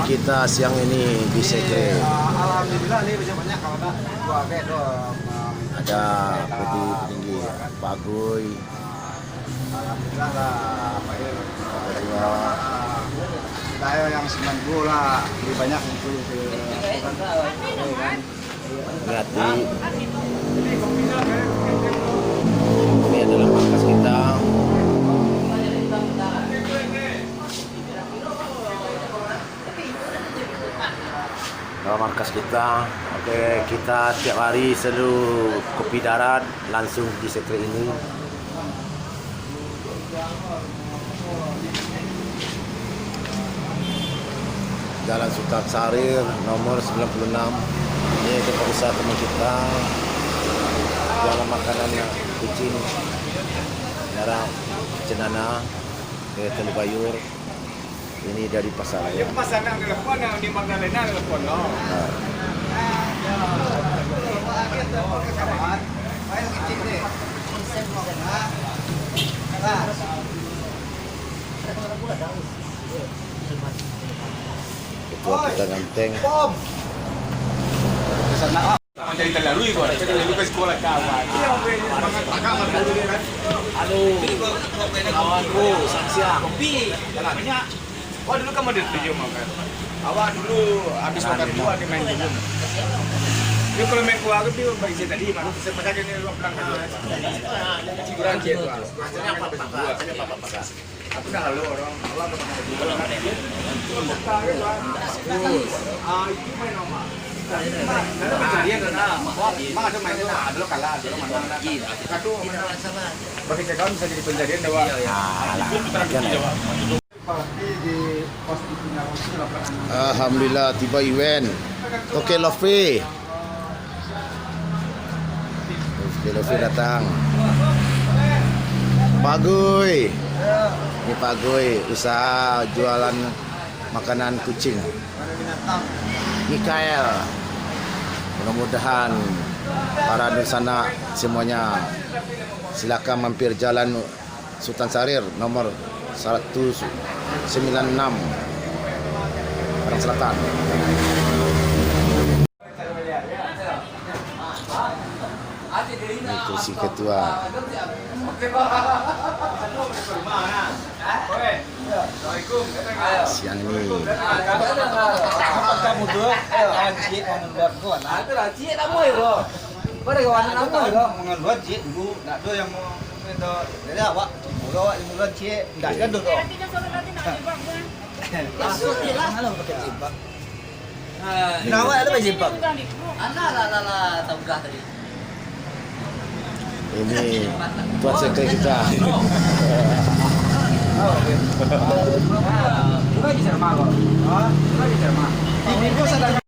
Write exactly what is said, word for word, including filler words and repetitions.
Kita siang ini di Sekre. Alhamdulillah, ni banyak-banyak kawan, Pak. Dua bed tu, um, ada peti petinggi, Pak Goi. Alhamdulillah lah, apa ya, Pak Goi. Saya yang sembilan puluh lah, lebih banyak itu, itu, kan. Ini hati. Ini adalah markas kita. Adalah markas kita. Oke, kita tiap hari selalu kopi darat langsung di Sekre ini. Jalan Sultan Syahrir, nomor sembilan puluh enam. Ini tempat usaha teman kita. Jualan makanan kucing, darah, cenana, eh, telur bayur. Ini dari pasar. Dia pas anak telepon, yang di Magdalena telepon, no. Nah. Ketua kita ganteng. Macam talalu iko, talalu ka sikolah kawan. Anu, kawan ku, siang-siang. Kopi, banyak. Wah, dulu kan model tujuh makan. Awak dulu habis makan tu ada main dulu. Dia kalau main keluar tu dia bagi saya tadi, malu saya pakai ni luar belakang. Kurang dia tu. Maksudnya apa, Pak? Maksudnya apa, Pak? Aku dah lalu orang, orang dah makan dulu. Ah, itu main nama. Lalu pencarian dah, mak ada main tu, ada lo kalah, ada lo menang. Satu menang. Bagi cakap bisa jadi pencarian dah, Wak. Iya, iya. Ah, alah, kan, ya. Alhamdulillah, tiba event. Oke, Lofi. Oke, Lofi datang. Pagui. Ini Pagui, usaha jualan makanan kucing. Mikael. Mudah-mudahan para dunsanak semuanya, silakan mampir jalan Sultan Syahrir, nomor seratus sembilan enam, Padang Selatan. Ini kursi ketua. Siang ini. Pada kawan lama tu. Mengaluan cik dulu, nak tu yang mau, tu, jadi awak, mula awak yang mula cik, dah gaduh tu. Esok je lah. Malam pakai jilbab. Nah, awak ada pakai jilbab? Alah, lah, lah, lah, tak pegang tadi. Ini tuan sekre kita. Bukan di Serma kok. Bukan di Serma. Ini pun sedang